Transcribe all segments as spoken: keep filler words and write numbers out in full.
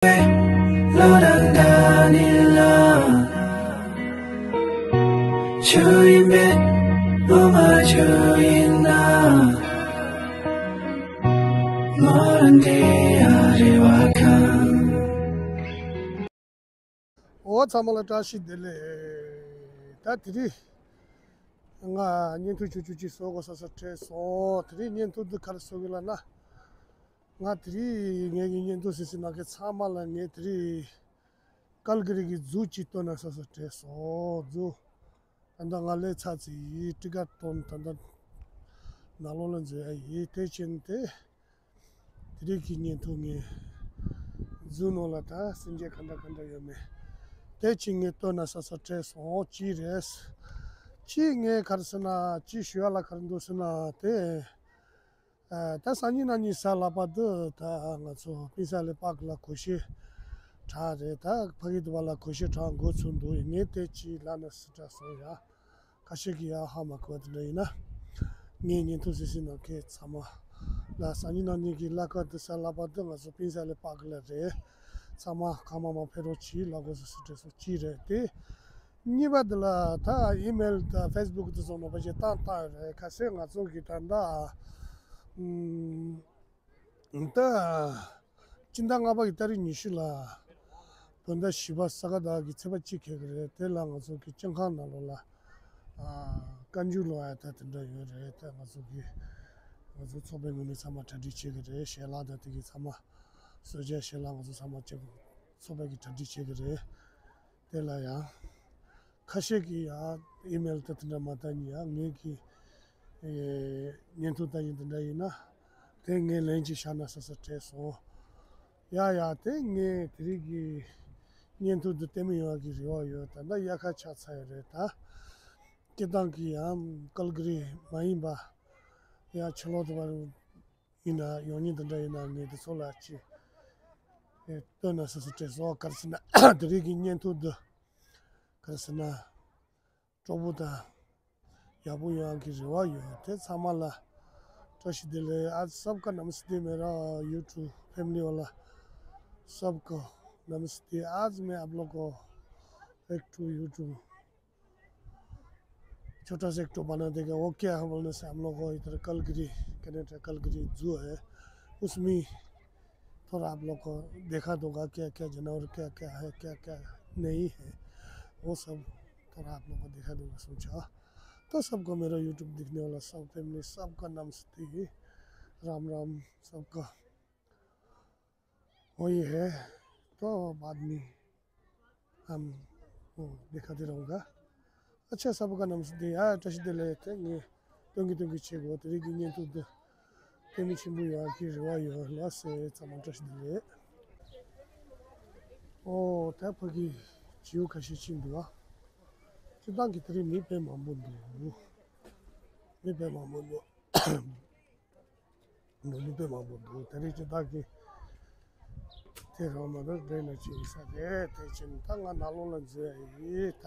ལོ་རང་དགའ་ནི་ལ། ཆུ་ཡིན་པས་ལོ་མ་ཆུ་ཡིན་ན། ལོ་རང་དེ་ཡ་རེ་བ་ཁང་། འོ་ཚང་མ་ལ་བཀྲ་ཤིས་བདེ་ལེགས། ད་དེ་རིང་ང་བརྙན་ཐུང་ཆུང་ཆུང་ཅིག་བཟོ་དགོས་བསམ་བསམ་དྲན་སོང་། དེ་རིང་བརྙན་ཐུང་འདི་ག་རེ་བཟོ་གི་ལབ་ན། ང་དེ་རིང་ངེད་ཀྱི་བརྙན་ཐུང་གཟིགས་གཟིགས་གནང་མཁན་ཚང་མ་ལ་ངས་དེ་རིང་ཀལ་གི་རི་གི་ཛུ་ཅིག་སྟོན་ན་བསམ་བསམ་དྲན་སོང་། ཛུ། ད་ལྟ་ང་སླེབས་ཚར་ཚེ་ཡིས་ཊི་ཀེ་ཊི་སྟོན། ད་ལྟ་ནང་ལོགས་ལ་འཛུལ་ཡ་ཡིན། དེ་ཕྱིན་ཏེ་དེ་རིང་གི་བརྙན་ཐུང་ངས་ཛུ་ནང་ལ་ད་སེམས་ཅན་ག་འདྲ་ག་འདྲ་ཡོད་མེད་དེ་ཅིག་ངས་སྟོན་ན་བསམ་བསམ་དྲན་སོང་། གཅིག་རེད། གཅིག་ངས་ག་རེ་ཟེར་ན་གཅིག་ཞུ་ཡ་ལ་ག་རེ་འདུག་ཟེར་ན་དེ། ཨ། ད་སང་ཉིན་གནངས་ཉིན་གཟའ་ལྷག་པ་འདི་ད་ང་ཚོ་སྤུན་ས་ལེ་པཱརྐ་ལ་སྒོར་གཞས་གྲགས་རེད། ད་ཕ་གི་དུ་བ་ལ་སྒོར་གཞས་གྲགས་འགོ་ཚུགས་འདུག་ངས་དེ་ཅིག་ལབ་ན་སྲིད་དྲགས་སོང་ཡ། ཁ་ཤས་ཀྱིས་ཡ་ཧ་མ་གོ་བ་དེ་འདྲ་ཡིན་ན། ངས་བརྙན་ཐུང་གཟིགས་གཟིགས་གནང་མཁན་ཚང་མ་ལ་སང་ཉིན་གནངས་ཉིན་གྱི་གླ་ཁ་འདི་གཟའ་ལྷག་པ་འདི་ང་ཚོ་སྤུན་ས་ལེ་པཱརྐ་ལ་རེད། ཚང་མ་གང་མང་མང་ཕེབས་རོགས་གྱིས་ལབ་དགོས་ཟེར་སྲིད་དྲགས་སོང་། གཅིག་རེད་དེ། གཉིས་པ་འདི་ལ་ད་ཨི་མེལ་དང་ཕེ་སི་བུག་དེ་ཚོ་ནང་པ་ཞིག་བཏང་བཏང་ཡོད་རེད། ཁ་སང་ང་ཚོ་གི་ད་ལྟ་ཨམ། ད་སྤྱི་ཟླ་ལྔ་པ་གི་ཏ་རིག་ཉི་ཤུ་ལ་བོད་ཟླ་བཞི་པ་ས་ག་ཟླ་གི་ཚེས་པ་གཅིག་འཁེལ་གི་རེད། དེ་ལ་ང་ཚོ་གི་སྤྱི་ཁང་ནང་ལོགས་ལ་ཨ། བཀའ་འགྱུར་ཀློག་ཡ་ད་དེ་འདྲ་ཡོད་རེད། ད་ང་ཚོ་གི་ང་ཚོ་ཚོགས་པའི་ངོས་ནས་ཚང་མ་གྲ་སྒྲིག་བྱེད་གི་རེད། ཞལ་ལག་དང་དེ་གི་ཚང་མ་གསོལ་ཇ་ཞལ་ལག་ང་ཚོ་ཚང་མ་ཚོགས་པ་གི་གྲ་སྒྲིག་བྱེད་གི་རེད། དེ་ལ་ཡང་ཁ་ཤས་ཀྱིས་ཡང་ཨི་མེལ་དེ་དེ་འདྲ་མ་བཏང་ཉིན་ཡང་ངེད་ཀྱི་ཨེ། བརྙན་ཐུང་ལྟ་ཡིན་དེ་འདྲ་ཡིན་ན་དེ་ངས་ལན་ཅིག་བཞག་ན་བསམ་བསམ་དྲན་སོང་། ཡ་ཡ། དེ་ངས་དེ་རིང་གི་བརྙན་ཐུང་འདི་ལྟད་མོ་ཡོང་བ་གི་རེ་བ་ཡོད། ད་ལྟ་དབྱར་ཁ་ཆགས་ཚར་ཡོད་རེད། ད་སྤྱིར་བཏང་གི་ཡང་ཀལ་གི་རི་མ་ཡིན་པ་ཡང་ཕྱི་ལོགས་དུ་བ་ཡིན་ན་ཡོང་མཁན་དེ་འདྲ་ཡིན་ན་ངས་འདི་ཚོ་ལ་ཅིག་ཨེ། སྟོན་ན་བསམ་བསམ་དྲན་སོང་། ག་རེ་ཟེར་ན་དེ་རིང་གི་བརྙན་ཐུང་འདི་ག་རེ་ཟེར་ན་སྤྲོ་པོ་དང་ཡག་པོ་ཡོང་གི་རེ་བ་ཡོད། དེ་ཚང་མ་ལ་བཀྲ་ཤིས་བདེ་ལེགས། आज सबका नमस्ते, मेरा YouTube फैमिली वाला सबको नमस्ते। आज मैं आप लोग को एक टू YouTube छोटा सा एक टू बना देगा। वो क्या है बोलने से हम लोग को इधर कलगिरी, कनाडा कलगिरी जू है, उसमें थोड़ा आप लोग को देखा दूंगा क्या क्या जानवर क्या क्या है, क्या क्या नहीं है, वो सब थोड़ा आप लोग को देखा दूंगा सोचा। तो सबको मेरा YouTube देखने वाला सब फैमिली सबका नमस्ते, राम राम सबका। वही है, तो बाद में हम वो दिखाते रहूँगा। अच्छा, सबका नमस्ते। ཡ། བཀྲ་ཤིས་བདེ་ལེགས། དེ་ངས་སྟོན་གི་སྟོན་གི་བྱེད་དགོས། དེ་རིང་གི་བརྙན་ཐུང་འདི་ལྟད་མོ་ཆེན་པོ་ཡོང་གི་རེ་བ་ཡོད། ལགས་སེ། ཚང་མ་བཀྲ་ཤིས་བདེ་ལེགས། ཨོ། ད་ཕ་གི་བྱིའུ་ཁ་ཤས་ཕྱིན་འདུག་ཨ། སྤྱིར་བཏང་གི་དེ་རིང་མི་དཔེ་མང་པོ་འདུག་མི་དཔེ་མང་པོ་འདུག་འདུག་མི་དཔེ་མང་པོ་འདུག་དེ་རིང་སྤྱིར་བཏང་གི་དེ་རང་མ་གཏོགས་དཔེ་ན་ཅིག་ཡིན་ས་རེད། དེ་ཕྱིན་ད་ང་ནང་ལོགས་ལ་འཛུལ་ཡ་ཡིན། ད་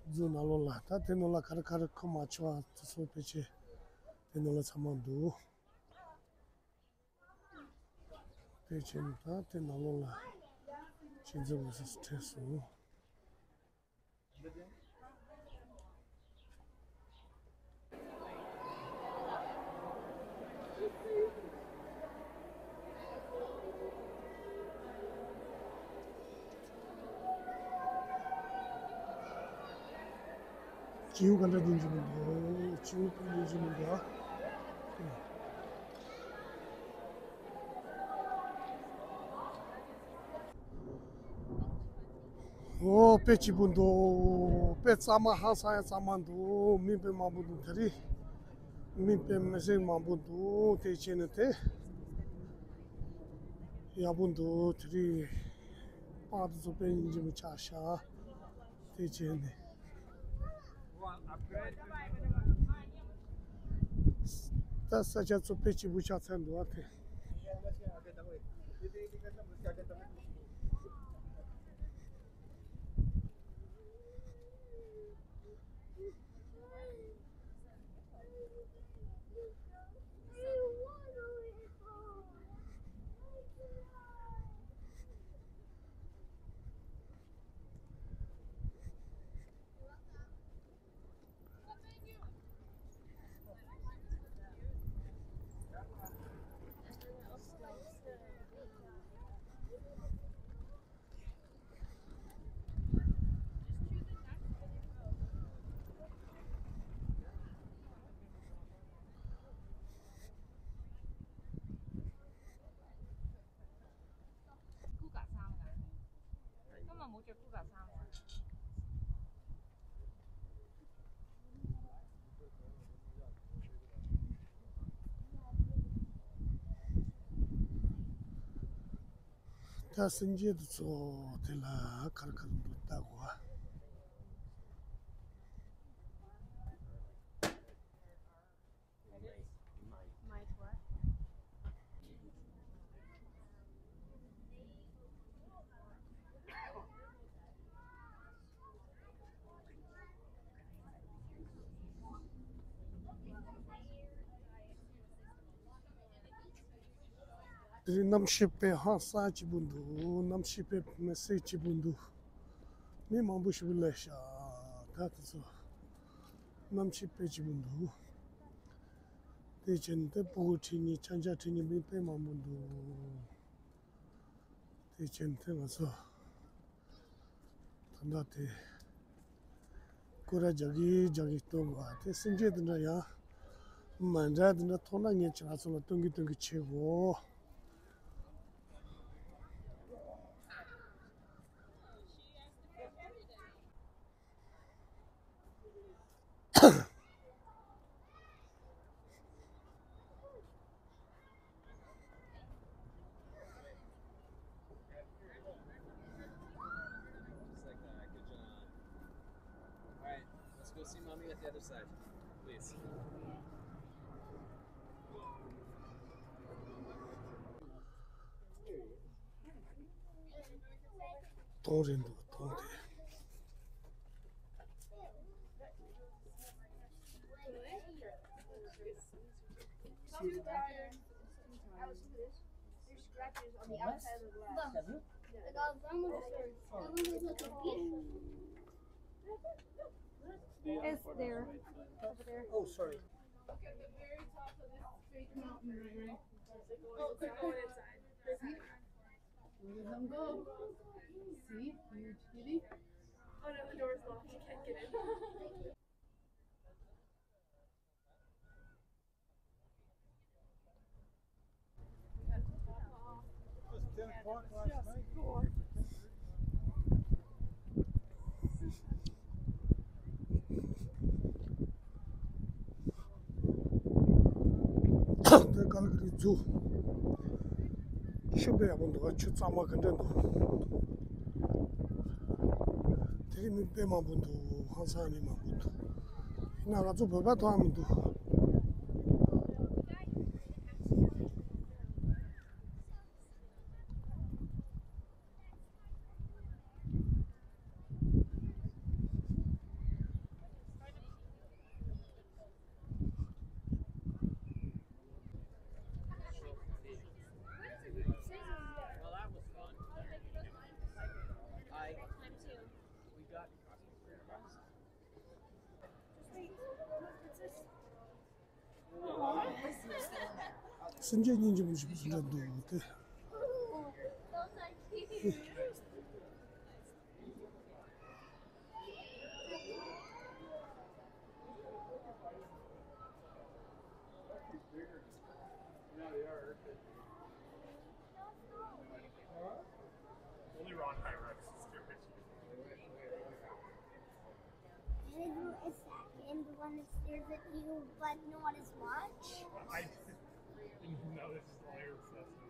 འཛུལ་ནང་ལོགས་ལ། ད་དེ་ནང་ལ་ག་རེ་ག་རེ་མཁོ་མ་ཆོག་པ་དེ་ཚོ་ཕལ་ཆེར་དེ་ནང་ལ་ཚང་མ་འདུག་དེ་ཕྱིན་ད་དེ་ནང་ལོགས་ལ་ཕྱིན་འཛུལ་བ་སོ་སོ་ཁྲིད་སོང་། བྱིའུ་ག་འདྲ་འདི་འཇུ་མི་འདུག་བྱིའུ་ཀུན་འདི་འཇུ་མི་འདུག་ཨོ། དཔེ་སྐྱིད་པོ་འདུག་དཔེ་གཙང་མ་ཧང་སང་ཡ་གཙང་མ་འདུག་མི་དཔེ་མང་པོ་འདུག་དེ་རིང་མི་དཔེ་མི་སྲིད་མང་པོ་འདུག་དེ་བྱས་ནས་དེ་ཡག་པོ་འདུག་དེ་རིང་པར་དེ་ཚོ་དཔེ་སྙིང་རྗེ་མོ་ཆགས་ཤག་དེ་བྱས་ནས། ད་ས་ཆ་ཚོ་དཔེ་སྐྱིད་པོ་ཆགས་ཚར་འདུག་ཨ་དེ། ད་སེམས་ཅན་དེ་ཚོ་དེ་ལ་ཁར་ཁར་འདུག་ལྟ་དགོས། དེ་རིང་གནམ་གཤིས་དཔེ་ཧང་སང་སྐྱིད་པོ་འདུག་གནམ་གཤིས་དཔེ་མི་སྲིད་སྐྱིད་པོ་འདུག་མི་མང་པོ་ཞིག་སླེབས་ཤག་ད་དེ་ཚོ་གནམ་གཤིས་དཔེ་སྐྱིད་པོ་འདུག་དེ་བྱས་ནས་དེ་སྤུ་གུ་ཁྲིད་མཁན་སྐྱ་ཆ་ཁྲིད་མཁན་མི་དཔེ་མང་པོ་འདུག་དེ་བྱས་ནས་དེ་ང་ཚོ་ད་ལྟ་དེ་སྐོར་ར་རྒྱག་གི་རྒྱག་གི་སྟོན་དགོས། དེ་སེམས་ཅན་དེ་འདྲ་ཡང་མ་འདྲ་དེ་འདྲ་མཐོང་ན་ངས་ཁྱེད་རང་ཚོ་ལ་སྟོན་གི་སྟོན་གི་བྱེད་དགོས། All right, let's go see mommy at the other side, please. དོང་རེད་འདུག་དོང་དེ། It's there. Over there. Oh, sorry. Look at the very top of this big mountain right, right? Oh, it's going inside. Let them go. See? Huge kitty. Oh no, the door's locked. You can't get in. It was ten o'clock last night. དེ་ག་ལ་ག་རེ་འཛུགས། ཆུ་དཔེ་ཡག་པོ་འདུག་ཆུ་གཙང་མ་ག་འདྲ་འདུག་དེ་རིང་མི་དཔེ་མང་པོ་འདུག་ཧང་སང་མི་མང་པོ་འདུག་ཡིན་ན་ང་ཚོ་བོད་པ་ཐོག་མི་འདུག་སེམས་ཅན་སྙིང་རྗེ་མོ་ཞིག་འདྲ་འདུག་སྟེ། Only Ron High Rex is here. It's the second one is there with you, but not as much. I didn't know this is all your obsession.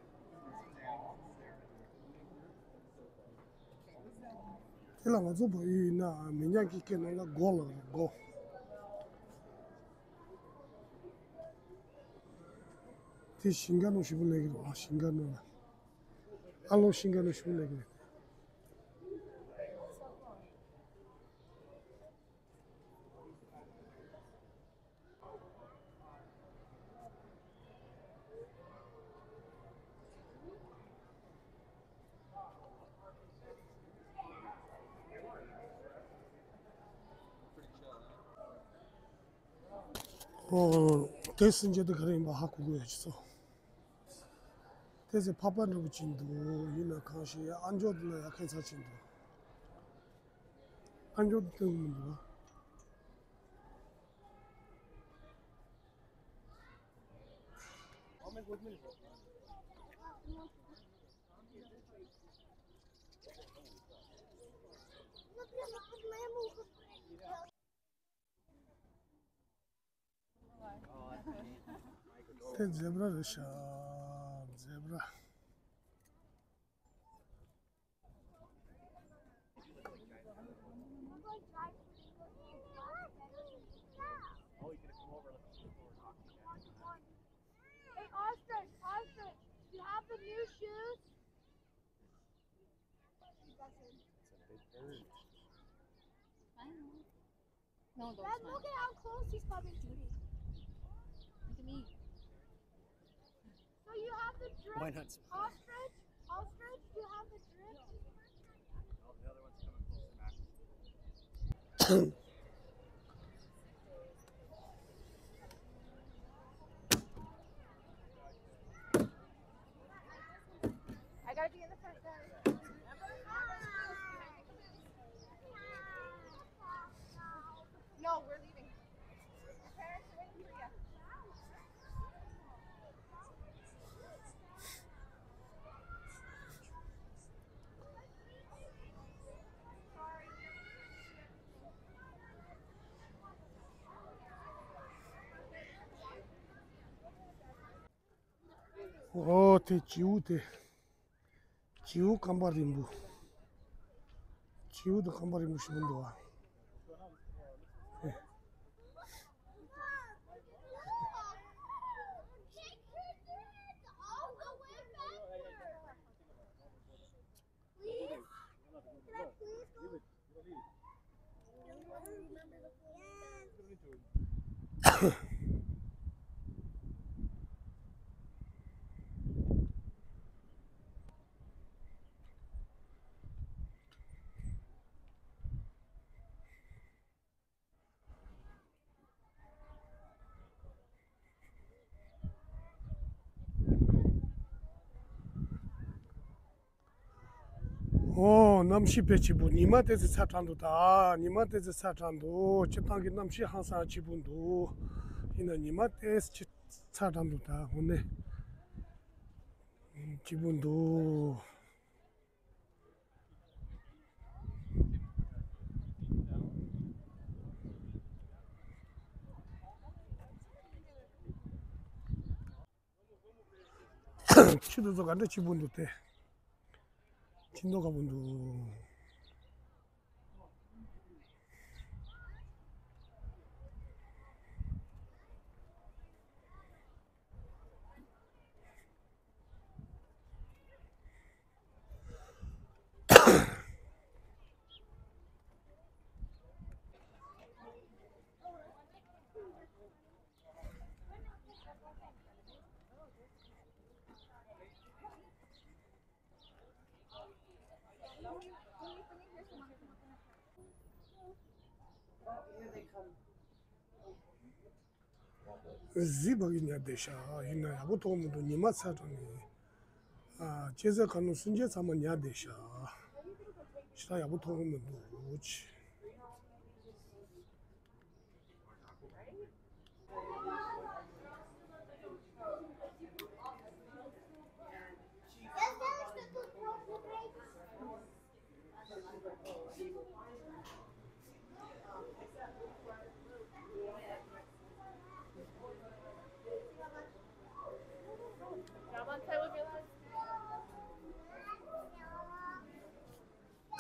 དེ་ལ་ང་ཚོ་བོད་ཡིག་ཡིན་ན་མི་ཉག་གི་སྐད་ནང་ལ་སྒོ་ལབ་རེད། སྒོ། དེ་ཞིང་ཁ་ནང་ཞིག་པོ་ལབ་ཀྱི་རེད་པ། ཞིང་ཁ་ནང་ལ། ཨ་ལོ་ཞིང་ཁ་ནང་ཞིག་པོ་ལབ་ཀྱི་རེད། ཨོ། དེ་སེམས་ཅན་དེ་ག་རེ་ཡིན་པ་ཧ་གོ་གི་ཡོད་ཅེས་སོ། དེ་ཚོ་ཕག་པ་འདྲ་པོ་ཅིག་འདུག་ཡིན་ན་གང་ཞིག་ཨ་མཆོག་དེ་ལ་ཡ་ཁྱད་མཚར་ཅིག་འདུག་ཨ་མཆོག་དེ་སྟོན་གི་མི་འདུག་ཨ། I'll make with me. དེ་ཛེབ་ར་རེད་ཤག་ཛེབ་ར། Hey, Ostrich, Ostrich, you have the new shoes? It's a big bird. I know. No, don't Dad, smile. Look at how close he's coming to me. Look at me. So you have the drip. Why not smile? Ostrich? Ostrich, you have the drip. Oh, the other one's coming closer, Max. I gotta be in the front, guys. No, we're leaving. Your parents are waiting for you. ཨོ་དེ་བྱིའུ་དེ། བྱིའུ་རྐང་པ་རིང་པོ། བྱིའུ་དང་རྐང་པ་རིང་པོ་ཞིག་འདུག་ཨ། ཨོ། གནམ་གཤིས་དཔེ་སྐྱིད་པོ། ཉི་མ་ཏོག་ཙམ་ཚ་དྲགས་འདུག་ད། ཉི་མ་ཏོག་ཙམ་ཚ་དྲགས་འདུག་སྤྱིར་བཏང་གི་གནམ་གཤིས་ཧང་སང་སྐྱིད་པོ་འདུག་ཡིན་ན་ཉི་མ་ཏོག་ཙམ་ཚ་དྲགས་འདུག་ད། དངོས་གནས་སྐྱིད་པོ་འདུག་ཆུ་དེ་ཚོ་ག་འདྲ་སྐྱིད་པོ་འདུག་སྟེ། ཆུ་མདོག་དཀར་པོ་འདུག་གཟིག་བག་གི་ཉལ་བསྡད་ཤག་ཡིན་ན་ཡག་པོ་མཐོང་མི་འདུག་ཉི་མ་ཚ་དྲགས་ནས། ཨ། སྐྱེ་ས་ཁ་ནང་སུན་ཆད་ཚང་མ་ཉལ་བསྡད་ཤག་ཞེ་དྲག་ཡག་པོ་མཐོང་མི་འདུག་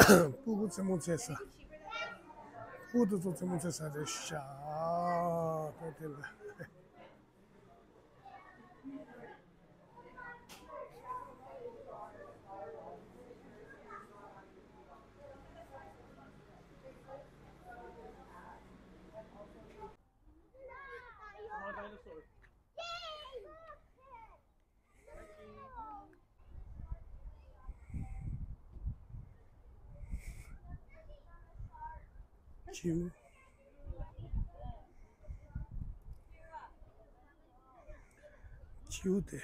སྤུ་གུ་རྩེད་མོ་རྩེ་ས། སྤུ་གུ་དེ་ཚོ་རྩེད་མོ་རྩེ་ས་རེད་ཤག་ད་དེ་ལ། བྱིའུ། བྱིའུ་དེ།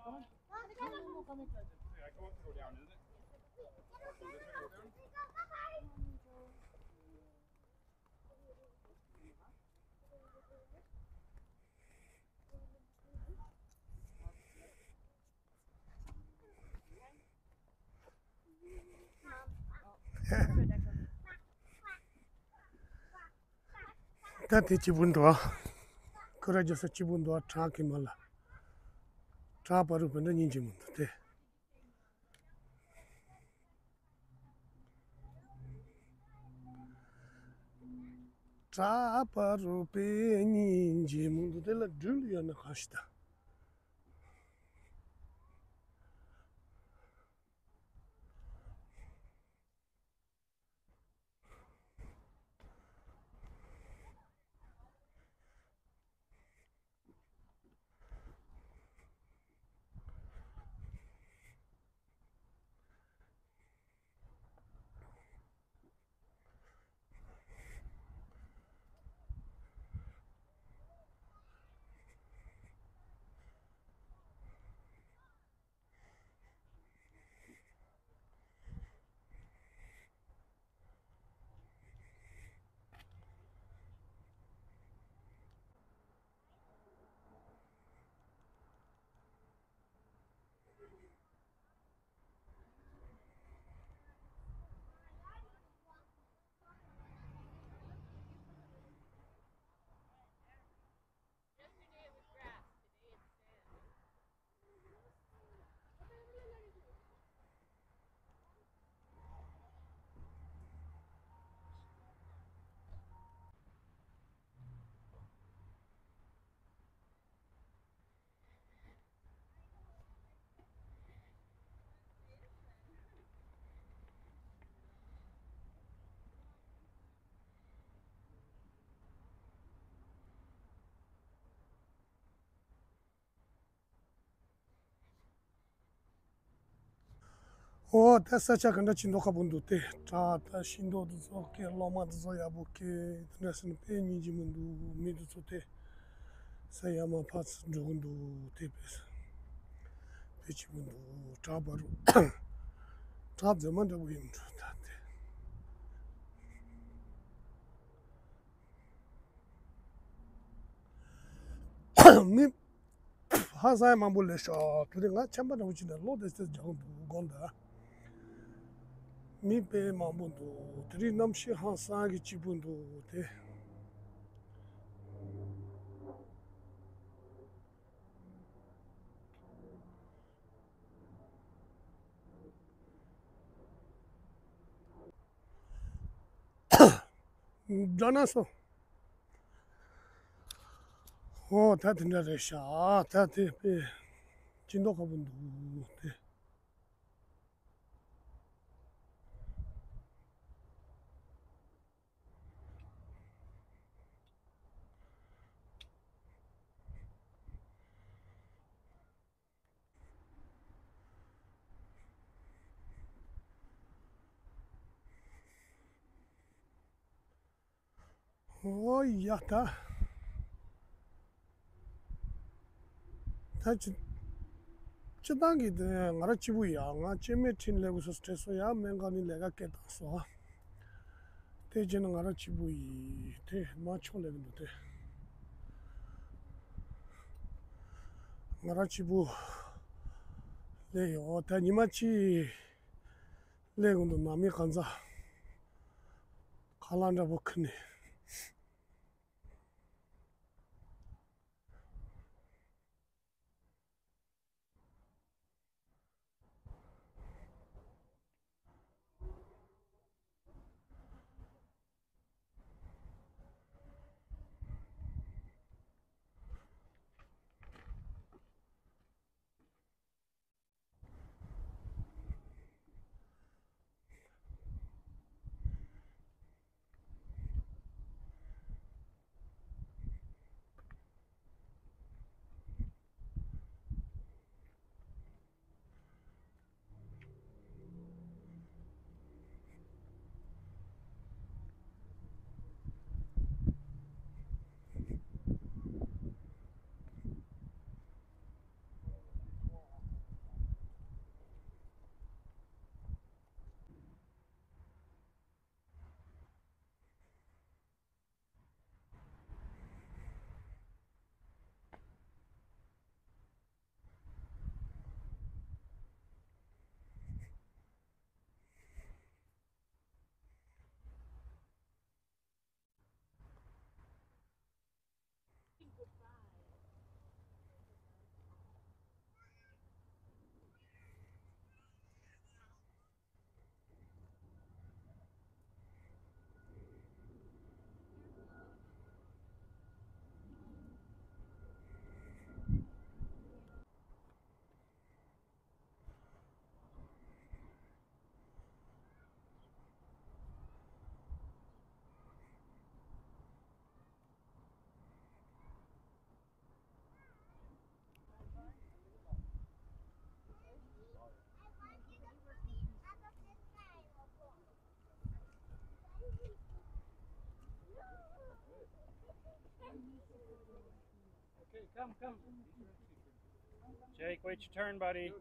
ད་དེ་སྐྱིད་པོ་འདུག་ཁོ་ར་རྒྱ་ས་སྐྱིད་པོ་འདུག་བྲག་གི་མ་ལ། བྲག་བར་དུ་བུད་འགྲོ་སྙིང་རྗེ་མོ་འདུག་སྟེ། བྲག་བར་དུ་བུད་སྙིང་རྗེ་མོ་འདུག་དེ་ལ་སྦྲུལ་ཡོད་ན་གང་ཞིག་ད། ཨོ་ད་ས་ཆ་ག་འདྲ་ཅིག་མདོག་ཁ་པོ་འདུག་སྟེ། བྲག་ད་ཤིང་ཏོག་དེ་ཚོ་སྐྱེ། གློག་དམར་དེ་ཚོ་ཡག་པོ་སྐྱེ། དེ་འདྲ་ཟེར་ན་དཔེ་སྙིང་རྗེ་མོ་འདུག་མི་དེ་ཚོ་དེ་ས་ཡ་མ་ཕར་ཚུར་འགྲོ་གི་འདུག་དེ་དཔེ་དཔེ་སྐྱིད་པོ་འདུག་བྲག་བར་དུ། བྲག་མཛེས་མ་འདྲ་པོ་ཡིན་འགྲོ་ད་དེ། མི་ཧང་སང་མང་པོ་སླེབས་ཤག་དེ་རིང་ང་ཆམ་པ་འདྲ་པོ་ཅིག་ནས་གློ་དེ་ཚོ་རྒྱག་འདུག་དགོངས་དག་མི་དཔེ་མང་པོ་འདུག་དེ་རིང་གནམ་གཤིས་ཧང་སང་གི་སྐྱིད་པོ་འདུག་དེ། འགྲོ་ན་སོང་། ཨོ་ད་དེ་འདྲ་རེད་ཤག་ད་དེ་དཔེ་ཅི་མདོག་ཁ་པོ་འདུག་དེ། ཨོ་ཡ་ད། ད་ཅི། སྤྱི་བཏང་གི་དེ་ང་རང་གཅིག་པུ་ཡ། ང་སྐྱེ་དམན་ཁྲིད་ལས་དགོས་སོ་དྲན་སོང་ཡ། སྨན་ཁང་ནས་ལས་ཀ་སྐད་བཏང་སོང་ཨ། དེ་བྱས་ན་ང་རང་གཅིག་པུ་ཡིན། དེ་མ་ཆོག་ལས་ཀྱི་འདུག་དེ། ང་རང་གཅིག་པུ་ལས་ཡོད། ད་ཉི་མ་གཅིག་ལས་དགོས་འདུག་ནང་མི་གང་ཚ་ཁ་ལག་འདྲ་པོ་ཁུར་ནས། Jake, wait your turn, buddy.